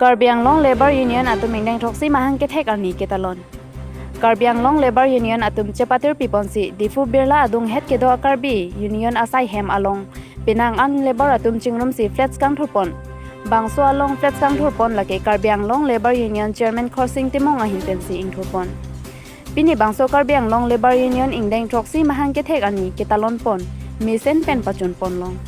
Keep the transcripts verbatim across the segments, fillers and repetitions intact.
Karbi Anglong Labour Union atum ingdeng throksi mahang kethek arni ketalon. Karbi Anglong Labour Union atum chepatir piponsi Diphu Birla adunghet kedo Karbi Union asai hem along penang an labour atum chingrumsi flats kangthurpon. Bangso along flats kangthurpon lake Karbi Anglong Labour Union Chairman Khorsing Timung ahin pensi ingthurpon. Pini bangso Karbi Anglong Labour Union ingdeng throksi mahang kethek arni ketalonpon, mesen pen pachunponlong.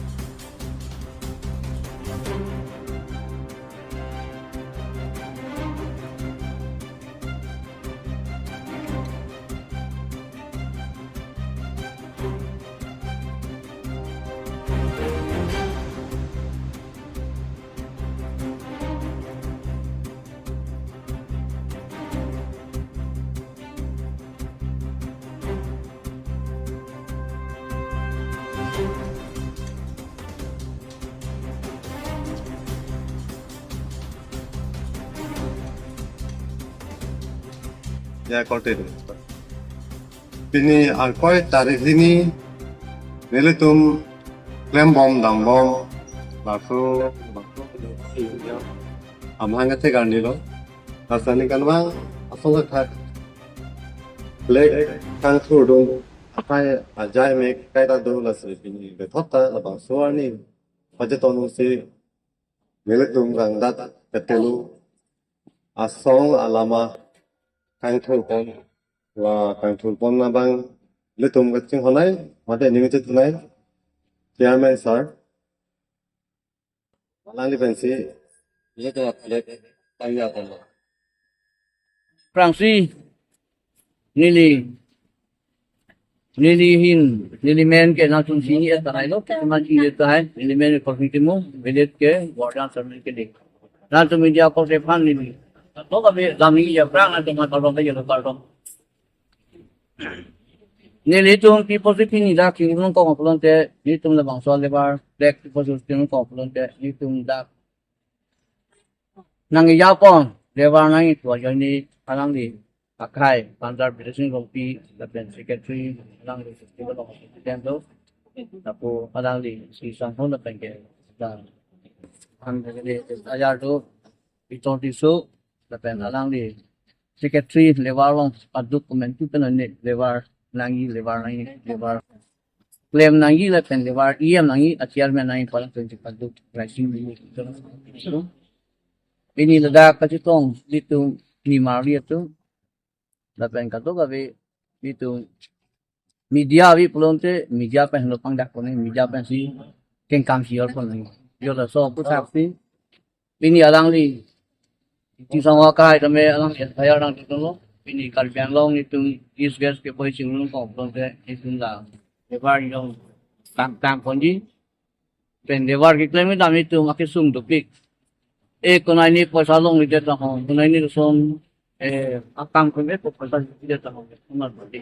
Ya, korte dei. Pini angkoi tarik hini nelitum klembom dambom laso amahang kethek arni lo. Laso aningkanvang asong kethek flag kangthurdun akai ajai mek kaita do, lasi pini bethot ta labangso arni pachetonsi nelitum rangdak ketelu asong alama kangthurpon, la kangthurpon abang ilitum kachinghon-ai mate ning chethan-ai Chairman sir, alangli pensi ilitum flag tangya pon. Aphrangsi neli, neli ahin, neli men ke nangtum chini-et tahai lo, teman chini-et tahai, neli men ke Khorsing Timung, village ke Borjan Sermon Keding. Nangtum media korte aphan neli, lo kami dam nangji aphrang nangtum aphan kardom, kardom. Nelitum pi apotsi pini dak chingrumkok pulote, nelitum labangso labour flag pi apotsi chingrumkok pulote, nelitum dak nangkejapon labour nangji pu ajoine alangli akhai Panjar Blessing Rongpi lapen secretary alangli festival of president do, lapu alangli si sanghon lapen ke dan han de ajar do Piton Tisso lapen alangli secretary labour along paduk komantu pen ne labour nangji, labour nangji, labour klem nangji lapen labour E M nangji, a chairman nangji pu alangli pensi paduk raising nangji. Pini ladak kachetong nelitum nimarli atum lapen kadokave nelitum media ave pulote media pen lo pangdak pon, media pensi kengkam si or pon. Yo laso aputhaksi pini alangli Tingsong akhai tame alangli F I R nangthanlo. Pini Karbi Anglong nelitum East West ke boi chingrumkok pulote nelitum la labour along tang tangponji. Pen labour keklem kedam nelitum akesung dopik. E konai ni poisa longledet tahai, konai ni lason, e, akam klemdet pu poisa ledet tahai, konat badi.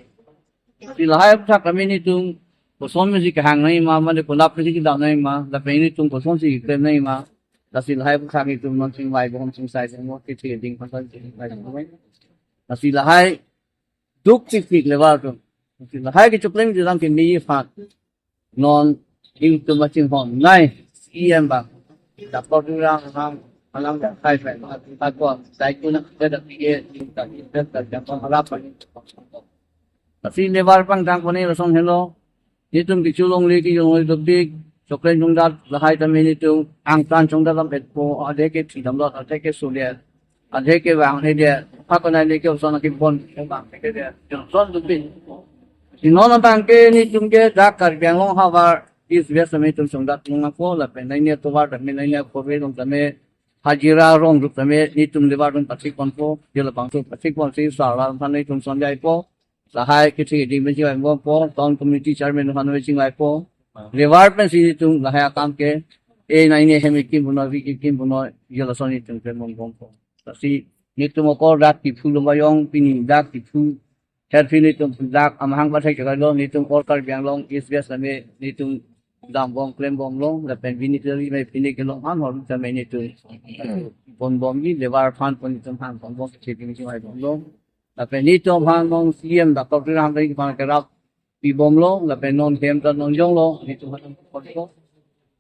Si lahai aphuthak kami nelitum kosonsi kehang nangji ma, mane konat pensi kedam nangji ma, lapen nelitum kosonsi keklem nangji ma, lasi lahai aphuthak nelitum non chingvaibom, chingsai bom, kethi keding aphan chingvaibom. Lasi lahai duk chikchik labour atum. Lasi lahai kechoklem kedam ke neli aphan non nelitum kachinghon nai C E M abang, Doctor Tuliram Ronghang, alang dak kai pen, alang dak kai pen, dai kuna kita dak P A, kita kita dak jangkong harap pen. Lasi labour pangtang pon lason helo, nelitum kecholongle kejolongle dopik, choklem chongdat lahai tame nelitum angtan chongdat lam etpo, adhe ke thidamlot, adhe ke solet, adhe ke vangledet, ha konai le ke oson akipon, ke vangledet, Johnson dopik. Si non abang ke nelitum ke dak Karbi Anglong havar East West tame nelitum chongdat nangpo, lapen nai ne tovar tame, nai ne kove along tame, hajira rong rup tame nelitum labour atum pathik ponpo, yo labangso pathik ponsi sar alam aphan nelitum sonjaipo. Lahai kethi keding pen chingvaibompo, town committee chairman aphan pen chingvaipo. Labour pensi nelitum lahai akam ke, e nai ne hem kekim punon, vi kekim punon, yo lason nelitum klembompo. Lasi nelitum okor dak Diphu Lumbajong, pini dak Diphu, her pini nelitum dak amahang pathek chakalo, nelitum okor Karbi Anglong East West tame nelitum dambom klembomlong, lapen pini kali me pini kelong an hor tame nelitum ponbomji, labour aphan pon nelitum aphan ponbom, kethi keding chingvaibomlong. Lapen nelitum aphan non C E M Doctor Tuliram Ronghang aphan kerap pibomlo, lapen non hem ta non jonglo, nelitum aphan ponpo.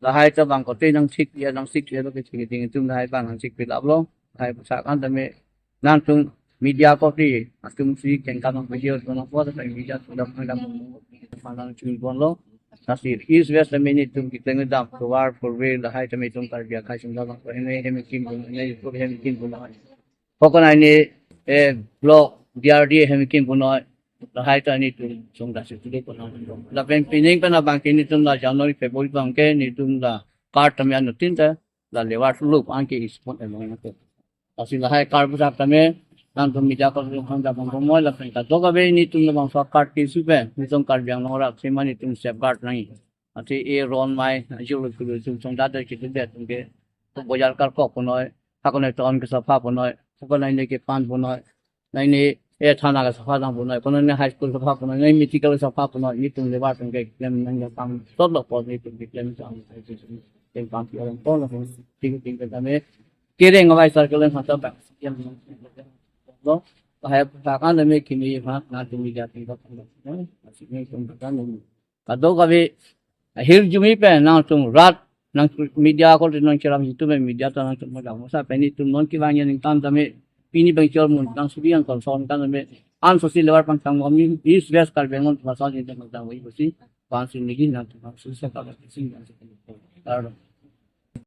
Lahai ta bang kote nangthik ya, nangthik ya lo kethi keding atum lahai bang nangthik pilaplo. Hai puthak an tame nangtum media korte atum si kengkam video tuna po ta media tuna po ta malang chun ponlo. Lasi East West tame netum keklem dam tovar purve lahai tame netum Karbi akhai sung dam ko heme heme kim pun ne ko heme kim pun. Pokona ne eh block D R D heme kim pun lahai ta netum sung dasi tudu pun. Lapen pining pen abang ke netum la January February abang ke netum la card tame anuttin ta la levar lup anke ispon emang nate. Lasi lahai card puthak tame nangtum media korte hang da bang bomoi lapen kadokave netum labangso card ke supe netum Karbi Anglong arat sema netum safeguard nangji. Ati e ron mai julu kulu sum song dada kitu det ke bojar karkok punoi, hakone ton ke sapha punoi, hakone ne ke pan punoi, nai ne e thana ke sapha dam punoi, kono ne high school sapha punoi, nai medical sapha punoi, netum levar tum ke klem nang ya pang tot lo pon netum ke klem sang. Tem pang ki orang pon lo ting ting ke tame kereng awai sar ke lem hata bak. Lo, hai puthak an tame kimi ha nangtum media ting ko. Asik ne tum kan. Kadokave ahirjume pen nangtum rat nang media korte nangcherap hitu pen media ta nangtum madam sa pen netum non kevang ya ningkan tame pini bang chor mun nang suri yang konson kan tame an sosi levar pangthang kami East West Karbi Anglong pasal ini tame tang wai bosi pan si nigi nangtum nang susa ka si nang si.